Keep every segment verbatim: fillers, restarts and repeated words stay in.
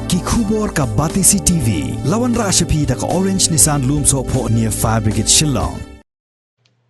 Ki khubor ka Batesi TV la wanrah sha phi da ka Orange Nissan Lumsohphoh near Fire Brigade Shillong.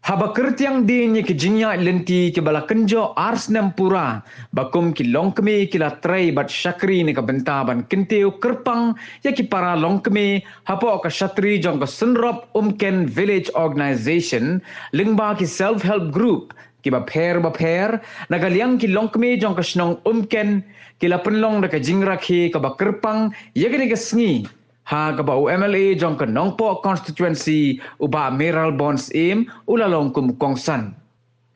Haba kyrtiang dien ïa ki jingïaid lynti kiba la kynjoh ar snem pura, ba kum ki longkmie ki la trei bad shakri na ka bynta ban kyntiew kyrpang ïa ki para longkmie hapoh ka shatri jong ka Synrop Umken Village Organization, lyngba ki self help group kiba pher ba pher, na ka liang ki longkmie jong ka shnong Umken ki la pynlong da ka jingrakhe kaba kyrpang ïa kane ka sngi, ha kaba u M L A jong ka Nongpoh constituency, u Bah Mayralborn Syiem, u la long kum u kongsan.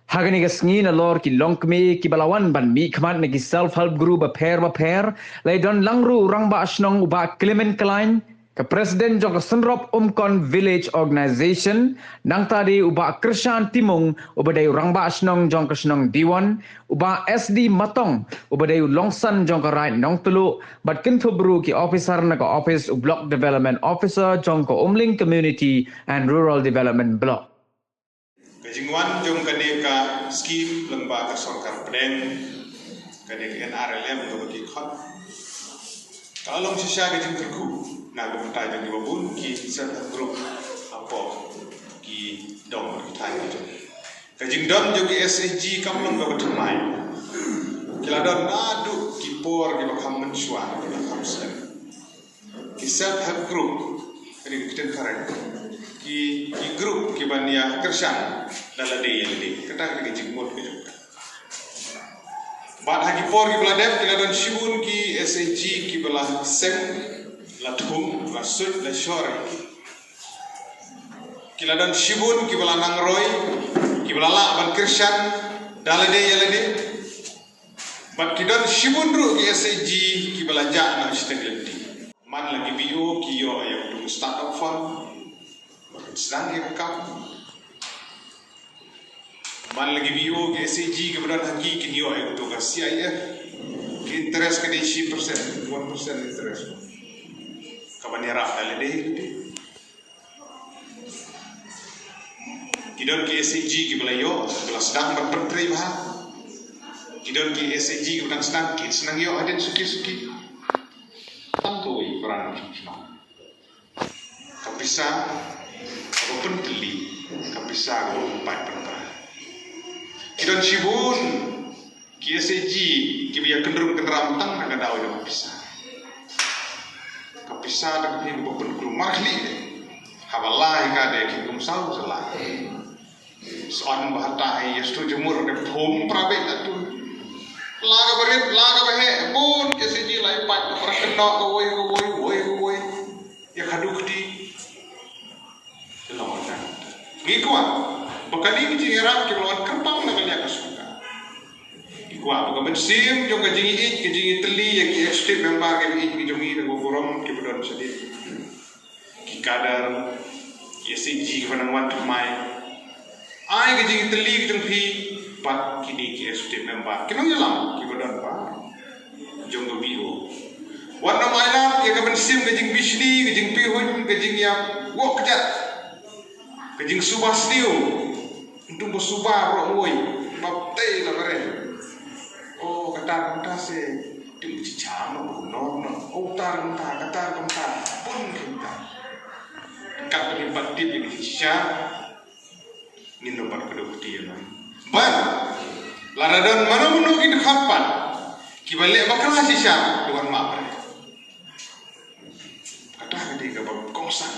Ha kane ka sngi nalor ki longkmie kiba la wan ban mihkhmat na ki self help group ba pher ba pher, la ïadon lang ruh u rangbah shnong u Bah Clement Klein, ka president jong ka Synrop Umken Village Organization, nangta de u Bah Kyrshan Timung, uba dei u rangbah shnong jong ka shnong Diwon, u Bah S D Matong, uba dei u longsan jong ka raid Nongtluh, bad kynthup ruh ki officer na ka office u Block Development Officer jong ka Umling Community and Rural Development Block. Ka jingwan jong kane ka skim lyngba ka sorkar pdeng, kane ka N R L M kaba ki khot, ka la long shisha ka jingkyrkhu na ka bynta jong kiba bun ki self help group hapoh ki dong bad ki thaiñ ki jong. Ka jingdon jong ki S H G kam long kaba thymmai. Ki la don naduh ki por kiba kham mynshuwa, kiba kham slem. Ki self help group, kane ka ktien phareng, ki, ki group kiban ïa kyrshan da lade ïa lade. Kata ka dei ka jingmut ka jong ka. Bad ha ki por kiba la dep, ki la don shibun ki S H G kiba la seng, la thung, la suit, la shor. Ki la don shibun kiba la nangroi, kiba la lah ban kyrshan da lade ïa lade. Bad ki don shibun ruh ki S H G kiba la jah na shiteng lynti. Man la ki B O ki ïoh ïa uto u startup fund ba kin sdang ïa ka kam. Man la ki B O ki S H G kiba don ha ki kin ïoh ïa uto ka C I F. Ki interest ka dei shi percent, one percent interest. Kaban ïarap da lade lade. Ki don ki S H G kiba la ïoh, kiba la sdang ban pyntrei bha. Ki don ki S H G kiba dang sdang, ki sdang ïoh hadien suki suki. Tang kawei ka ran shnong. Ka pisa kaba pyntylli, ka pisa kaba pynpait pynpra. Ki don shibun ki S H G kiba ïa kynrum kynram tang na ka daw jong ka pisa. Ka pisa da ka pisa kaba pynkulmar khlieh. Haba la ïa ka de ki kum saw sa la. Sa on ba hata hi ïa stu jumur de phum prabeh atu. La kaba rit, la kaba heh, bun ki S H G la ïa pait, para kynnoh kawei kawei, kawei kawei. Ïa ka duk ti. Te long ïa ka. Ngi kwah ba kane ka jingïarap kiba la wan kyrpang na ka liang ka sorkar. Ngi kwah ba ka mynsiem jong ka jingïeit, ka jingïatylli ïa ki executive member, ka jingïeit ka jong ngi na ka burom kiba don shadien. Ki kadar, ki S H G kiba nang wan thymmai. Ai ka jingïatylli ka jong phi bad kine ki executive member. Ki nongïalam kiba don ba jong ka B O. Wat nym ailad ïa ka mynsiem ka jingbishni, ka jingpihuiñ, ka jingïap, wok kjat. Ka jingsuba sniew. Ntu ba suba roh woi. Bap tei la beren. O kata kumta se. Tim chicham no no no. O kata kumta, kata kumta. Pun kumta. Kat ni pat tip ni chicham. Ngin nang pat kdew kti ïa nang. Ban. Lada don mano mano ki dkhot pat kiba leh bakla shisha, to wan map re. Kata ka dei kaba kongsan.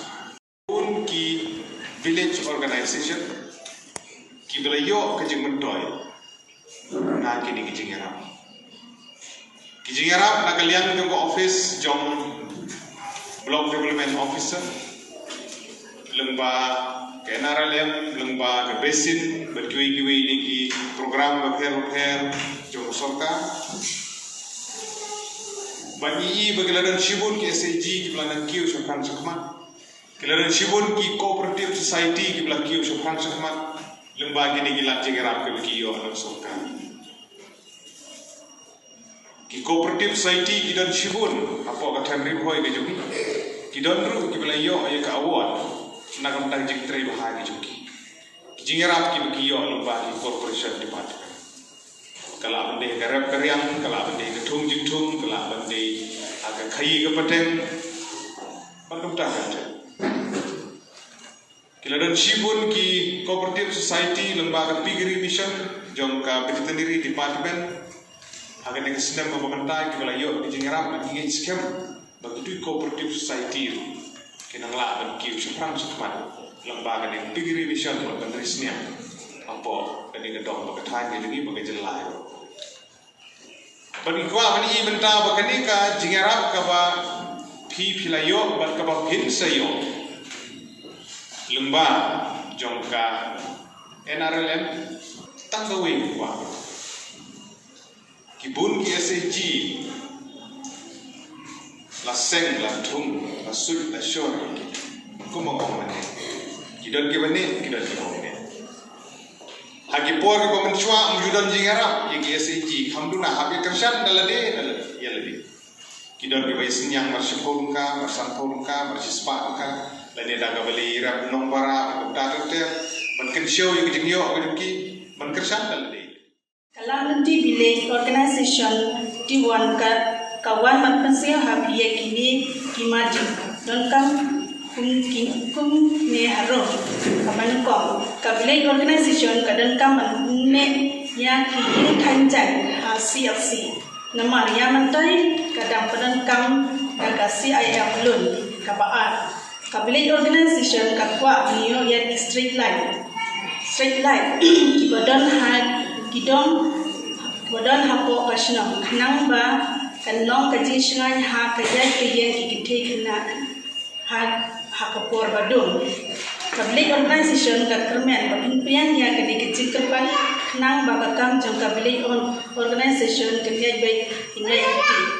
Bun ki village organization kiba la ïoh ka jingmyntoi na kine ki jingïarap. Ki jingïarap na ka liang jong ka office jong Block Development Officer, lyngba ka N R L M, lyngba ka basin, bad kiwei kiwei de ki program bapher bapher jong ka sorkar. Bad ngi i ba ki la don shibun ki S H G kiba la nang kiew shaphrang shakhmat. Ki la don shibun ki cooperative society kiba la kiew shaphrang shakhmat. Lyngba kine ki lad jingïarap kiba ki ïoh na ka sorkar. Ki cooperative society ki don shibun hapoh ka thaiñ Ri Bhoi ka jong ngi. Ki don ruh kiba la ïoh ïa ka award na ka bynta ka jingtrei bha ka jong ki. Ki jingïarap kiba ki ïoh lyngba ki corporation department. Ka lah ban dei ka rep ka riang, ka lah ban dei ka thung jingthung, ka lah ban dei ha ka Khaïi ka pateng bad kumta kata. Ki la don shibun ki cooperative society lyngba ka piggery mission jong ka veterinary department. Ha kane ka snem kaba mynta kiba la ïoh ki jingïarap bad ki ngeit skhem ba kito ki cooperative society ruh kin nang lah ban kiew shaphrang shakhmat lyngba kane ka piggery mission bad ban ri sniang hapoh kane ka dong ba ka thaiñ ka jong ngi ba ka jylla ruh. Bad ngi kwah ban ïohi mynta ba kane ka jingïarap kaba phi phi la ïoh bad kaba phin sa ïoh lyngba jong ka N R L M tang kawei ngi kwah. Ki bun ki S H G la seng, la thung, la suit, la shor. Kumba ong mynne, ki don kiba neh, ki don kiba ym neh. Ha ki por kiba mynshuwa ym ju don jingïarap ïa ki S H G, kham duna hap ïa kyrshan da lade da lade, ïa lade. Ki don kiba ïasniang mar shiphew tyngka, mar sanphew tyngka, mar shispah tyngka, lane da kaba leit ïarap nongbah, kumta ter ter, ban kynshew ïa ki jingïoh ka jong ki, ban kyrshan da lade. Ka Langdyngdi Village Organization Diwan ka, ka wan ban pynsngew ha phi ïa kine ki mat jingdonkam kum ki, kum ne harum. Kaba nyngkong, ka Village Organization ka donkam ban pynneh ïa ki ïing thaiñ jaiñ ha C F C. Namar ïa mynta ka dang pyndonkam da ka C I M loan. Kaba ar, ka Village Organization ka kwah ban ïoh ïa ki street light. Street light kiba don ha, ki dong, kiba don hapoh ka shnong, khnang ba kan long ka jingshngaiñ ha ka ïaid ka ïeng ki kynthei khynnah ha, ha ka por ba dum. Ka Village Organization ka kyrmen ba pynpriang ïa kane ka jingkyrpad khnang ba ka kam jong ka Village Or-, Organization kan ïaid beit, kan ïaid beit.